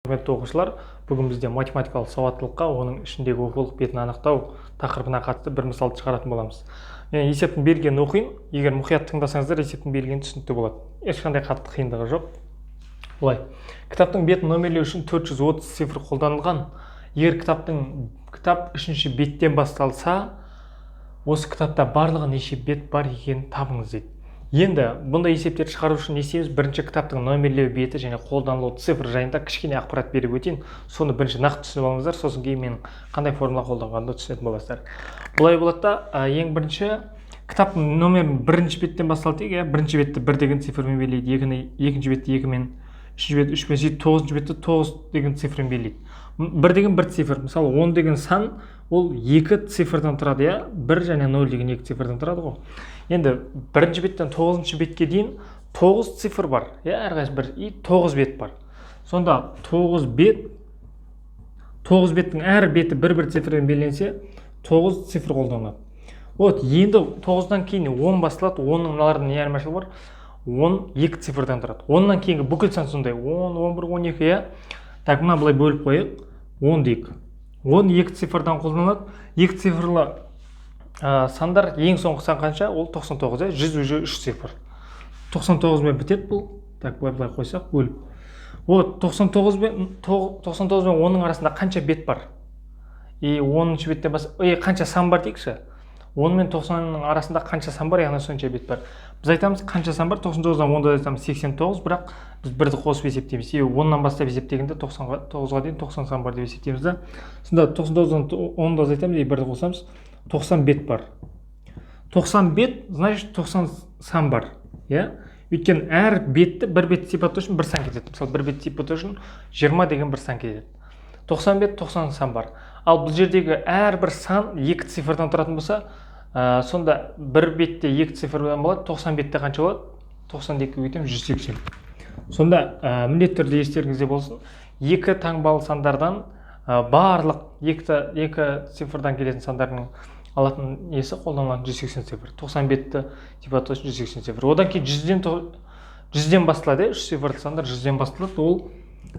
Құрметті оқушылар, бүгін бізде математикалық сауаттылыққа, оның ішіндегі оқулық бетін анықтау тақырыбына қатысты бір мысалды шығаратын боламыз. Мен есептің бергенін оқиын. Егер мұқият тыңдасаңыздар, есептің бергені түсінікті болады. Ешқандай қатты қиындығы жоқ. Былай, кітаптың бетін номерлеу үшін 430 цифр қолданылған. Егер кітап үшінші беттен басталса, осы кітапта барлығы неше бет бар екенін табыңыз дейді. Енді бұндай есептерді шығару үшін не істейміз? Бірінші кітаптың номерлеу беті және қолданылу цифр жайында кішкене ақпарат беріп өтейін. Соны бірінші нақты түсініп алыңыздар, сосын кейін мен қандай формула қолданғанымды түсінетін боласыздар. Былай болады да, ең бірінші кітаптың номерін бірінші беттен басталды дейік, иә. Бірінші бетті бір деген цифрмен белгілейді, екіні, екінші бетті екімен, үшінші бетті үшпен, сөйтіп тоғызыншы бетті тоғыз деген цифрмен белгілейді. Бір деген бір цифр. Мысалы, 10 деген сан, ол екі цифрдан тұрады, иә, бір және нөл деген екі цифрдан тұрады ғой. Енді бірінші беттен тоғызыншы бетке дейін тоғыз цифр бар, иә, әрқайсысы бір, и тоғыз бет бар. Сонда тоғыз бет, тоғыз беттің әр беті бір бір цифрмен белгіленсе, тоғыз цифр қолданылады. Вот енді тоғыздан кейін 10 басталады. Онның мыналардан не айырмашылығы бар? 10 екі цифрдан тұрады. Оннан кейінгі бүкіл сан сондай: 10, 11, 12, иә. Так, мына былай бөліп қояйық, 10 дейік. 10 екі цифрдан қолданылады. Екі цифрлы сандар, ең соңғы сан қанша? Ол 99, иә. 100 уже үш цифр, 99-мен бітеді бұл. Так, былай былай қойсақ, бөліп, вот 99 пен 10-ның арасында қанша бет бар? И 10-беттен бас и қанша сан бар дейікші. 10 мен 90-ның арасында қанша сан бар, яғни сонша бет бар. Біз айтамыз, қанша сан бар? 99-дан 10-ды азайтамыз, 89. Бірақ біз бірді қосып есептейміз, себебі 10-нан бастап есептегенде 99-ға дейін 90 сан бар деп есептейміз да. Сонда 99-дан 10-ды азайтамыз и бірді қосамыз, 90 бет бар. 90 бет, значит, 90 сан бар, иә. Өйткені әр бетті, бір бетті сипаттау үшін бір сан кетеді. Мысалы, бір бетті сипаттау үшін 20 деген бір сан кетеді. 90 бет, 90 сан бар. Ал бұл жердегі әрбір сан екі цифрдан тұратын болса, сонда бір бетте екі цифрдан болады. 90 бетте қанша болады? 90 екіге көбейтеміз, 180. Сонда міндетті түрде естеріңізде болсын, екі таңбалы сандардан барлық екі цифрдан келетін сандардың алатын несі, қолданылатын 180 цифр. 90 бетті сипаттау үшін 180 цифр. Одан кейін 100-ден басталады, иә. Үш цифрлы сандар 100-ден басталады. Ол,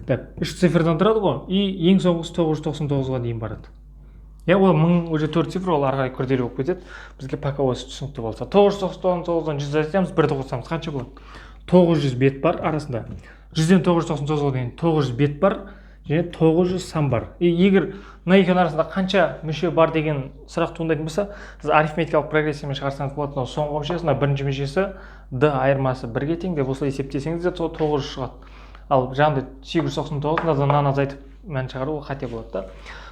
так, үш цифрдан тұрады ғой, и ең соңғысы 999-ға дейін барады, иә. Ол 1000 уже төрт цифр, ол ары қарай күрделі болып кетеді. Бізге пока осы түсінікті болса. 999-дан 100 азайтамыз, бірді қосамыз, қанша болады? 900 бет бар арасында. 100-ден 999-ға дейін 900 бет бар және 900 сан бар. И егер мына екеуінің арасында қанша мүше бар деген сұрақ туындайтын болса, сіз арифметикалық прогрессиямен шығарсаңыз болады. Мынау соңғы мүшесі, мына бірінші мүшесі, д айырмасы бірге тең деп осылай есептесеңіз де, сол 900 шығады. Ал жаңағыдай 899, мынадан мынаны азайтып мән шығару, ол қате болады да.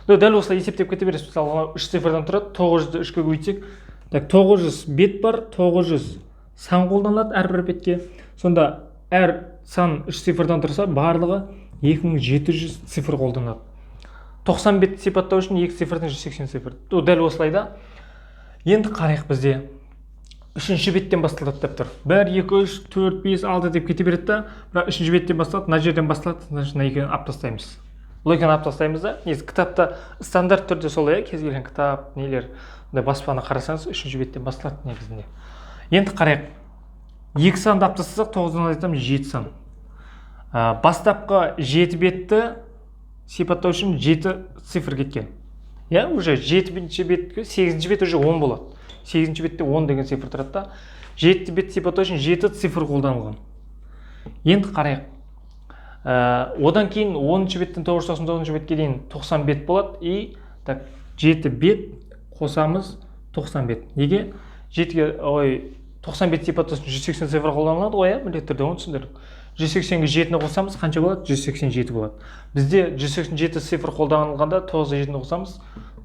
Но дәл осылай есептеп кете бересіз. Мысалы, мынау үш цифрдан тұрады, 900-ді үшке көбейтсек. Так, 900 бет бар, 900 сан қолданылады әрбір бетке. Сонда әр сан үш цифрдан тұрса, барлығы 2700 цифр қолданылады. 90 бетті сипаттау үшін екі цифрдан 180 цифр. Дәл осылай да. Енді қарайық, бізде үшінші беттен басталады деп тұр. Бір, екі, үш, төрт, бес, алты деп кете береді да, бірақ үшінші беттен басталады, мына жерден басталады. Значит, мына екеуін алып тастаймыз, бұл екеуін алып тастаймыз да. Негізі кітапта стандарт түрде солай, иә. Кез келген кітап, нелер, мындай баспаны қарасаңыз, үшінші беттен басталады негізінде. Енді қарайық, екі санды алып тастасақ, тоғыздан азайтамыз, жеті сан. Бастапқы жеті бетті сипаттау үшін жеті цифр кеткен, иә. Уже жетінші бетке, сегізінші бет уже 10 болады. Сегізінші бетте 10 деген цифр тұрады да. Жеті бет сипаттау үшін жеті цифр қолданылған. Енді қарайық, одан кейін 10-беттен 999-бетке дейін 90 бет болады. И так, жеті бет қосамыз 90 бет. Неге жетіге, ой, 90 бет сипаттау үшін 180 цифр қолданылады ғой, иә, міндетті түрде оны түсіндірдік. 180-ге жетіні қосамыз, қанша болады? 187 болады. Бізде 187 цифр қолданылғанда, тоғызға жетіні қосамыз,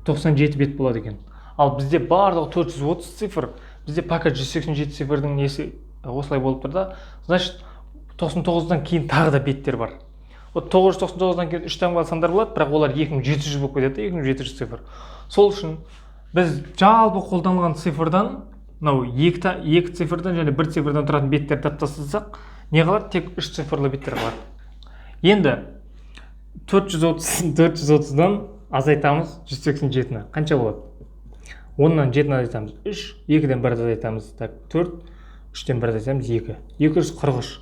97 бет болады екен. Ал бізде барлығы 430 цифр. Бізде пока 187 цифрдың несі осылай болып тұр да. Значит, 99-дан кейін тағы да беттер бар. Вот 999-дан кейін үш таңбалы сандар болады, бірақ олар 2700 болып кетеді да, 2700 цифр. Сол үшін біз жалпы қолданылған цифрдан мынау екі цифрдан және бір цифрдан тұратын беттерді алып тастасақ, не қалады? Тек үш цифрлы беттер қалады. Енді 430, 430-дан азайтамыз 187-ні, қанша болады? 10-нан жетіні азайтамыз, үш, екіден бірді азайтамыз, так, төрт, үштен бірді азайтамыз, екі. 243,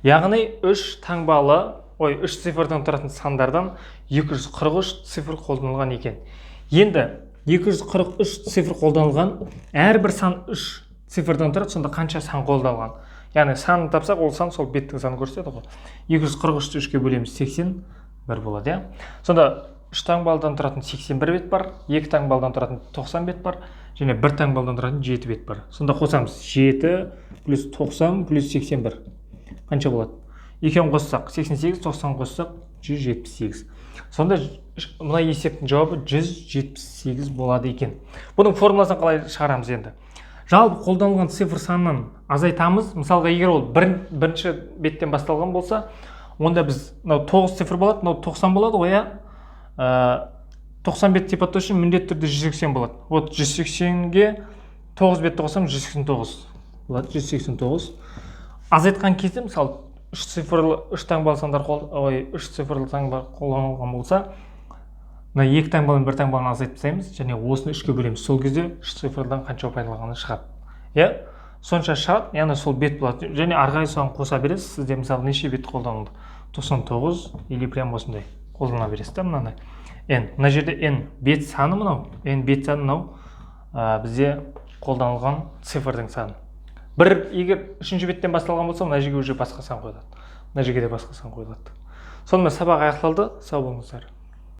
яғни үш таңбалы. ой, үш цифрдан тұратын сандардан 243 цифр қолданылған екен. Енді 243 цифр қолданылған, әрбір сан үш цифрдан тұрады, сонда қанша сан қолданылған? Яғни санын тапсақ, ол сан сол беттің санын көрсетеді ғой. 243-ті үшке бөлеміз, 81 болады, иә. Сонда үш таңбалыдан тұратын 81 бет бар, екі таңбалыдан тұратын 90 бет бар және бір таңбалыдан тұратын 7 бет бар. Сонда қосамыз: 7 плюс 90 плюс 81 қанша болады? Екеуін қоссақ, 88, 90 қоссақ, 178. Сонда мына есептің жауабы 178 болады екен. Бұның формуласын қалай шығарамыз енді? Жалпы қолданылған цифр санынан азайтамыз. Мысалға, егер ол бірінші беттен басталған болса, онда біз мынау 9 цифр болады, мынау 90 болады ғой, иә. 90 бет сипаттау үшін міндетті түрде 180 болады. Вот 180-ге 9 бетті қосамыз, 189 болады. 189 азайтқан кезде, мысалы, үш цифрлы, үш таңбалы сандар қол, ой, үш цифрлы таңба қолданылған болса, мына екі таңбалы мен бір таңбалыны азайтып тастаймыз және осыны үшке бөлеміз. Сол кезде үш цифрдан қанша пайдаланғаны шығады, иә, сонша шығады, яғни сол бет болады. Және ары қарай соған қоса бересіз. Сізде, мысалы, неше бет қолданылды, 99 или прям осындай қолдана бересіз да. Мынаны n, мына жерде n бет саны, мынау n бет саны, мынау бізде қолданылған цифрдың саны. Бір егер үшінші беттен басталған болса, мына жерге уже басқа сан қойылады, мына жерге де басқа сан қойылады. Сонымен, сабақ аяқталды. Сау болыңыздар.